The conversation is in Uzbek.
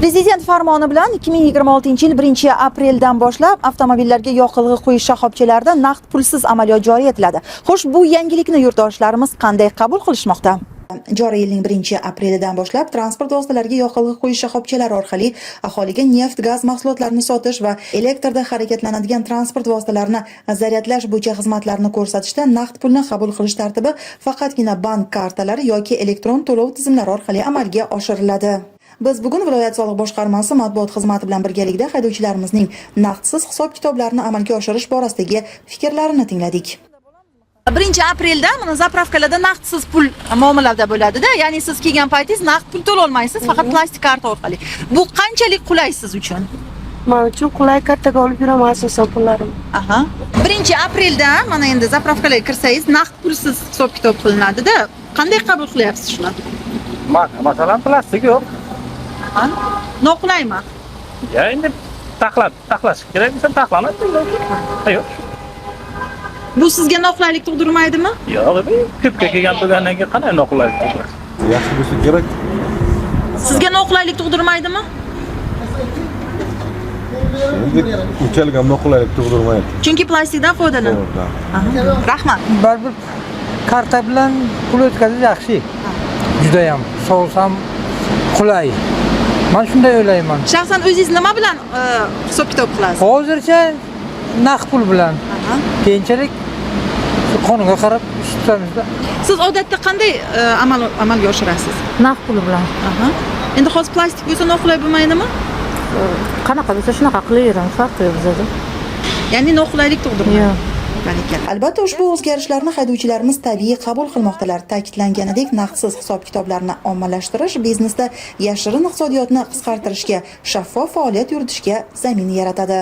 Prezident farmoni bilan 2026-yil 1-apreldan boshlab avtomobillarga yoqilg'i quyish shoxobchalarida naqd pulsiz amaliyot joriy etiladi. Xo'sh, bu yangilikni yurtdoshlarimiz qanday qabul qilishmoqda? Joriy yilning 1-aprelidan boshlab transport vositalariga yoqilg'i quyish shoxobchalari orqali aholiga neft, gaz mahsulotlarini sotish va elektrda harakatlanadigan transport vositalarini zaryadlash bo'yicha xizmatlarni ko'rsatishda naqd pulni qabul qilish tartibi faqatgina bank kartalari yoki elektron to'lov tizimlari orqali amalga oshiriladi. Biz bugun viloyat soliq boshqarmasi matbuot xizmati bilan birgalikda haydovchilarimizning naqdsiz hisob-kitoblarni amalga oshirish borasidagi fikrlarini tingladik. 1-aprelda mana zapravkalarda naqdsiz pul muomalada bo'ladi-da. Ya'ni siz kelgan paytingiz naqd pul to'lolmaysiz, faqat plastik karta orqali. Bu qanchalik qulay siz uchun? Man uchun qulay, kartaga olib yuraman asosan pullarimni. Aha. 1-aprelda mana endi zapravkalarga kirsangiz naqd pulsiz hisob-kitob qilinadi-da. Qanday qabul qilyapsiz shuni? Masalan, plastik yo'q. Ha? Noqulaymi? Ya endi taxlab, taxlash kerak bo'lsa taxlanadi. Yo'q. Bu sizga noqulaylik tug'dirmaydimi? Yo'q, ko'pga kelgan turgandan keyin qanday noqulaylik tug'diradi? Yaxshi bo'lsa kerak. Sizga noqulaylik tug'dirmaydimi? Endi unchalik ham noqulaylik tug'dirmaydi. Chunki plastikdan foydalanadi. To'g'ri. Rahmat. Baribir karta bilan pul o'tkazish yaxshi. Judayam sovsam qulay. Man shunday o'ylayman. Shaxsan o'zingiz nima bilan hisob-kitob qilasiz? Hozircha naqd pul bilan. Aha. Keyinchalik shu qonunga qarab ish tutamizda. Siz odatda qanday amalga oshirasiz? Naqd pul bilan. Aha. Endi hozir plastik bo'lsa noqulay bo'lmaydimi? Qanaqa bo'lsa shunaqa qilaveramiz, farqi yo'q bizada. Ya'ni noqulaylik tug'dirmaydi. Yo'q. Baraka. Albatta, ushbu o'zgarishlarni haydovchilarimiz tabiiy qabul qilmoqdalar. Ta'kidlanganidek, naqdsiz hisob-kitoblarni ommalashtirish biznesda yashirin iqtisodiyotni qisqartirishga, shaffof faoliyat yuritishga zamin yaratadi.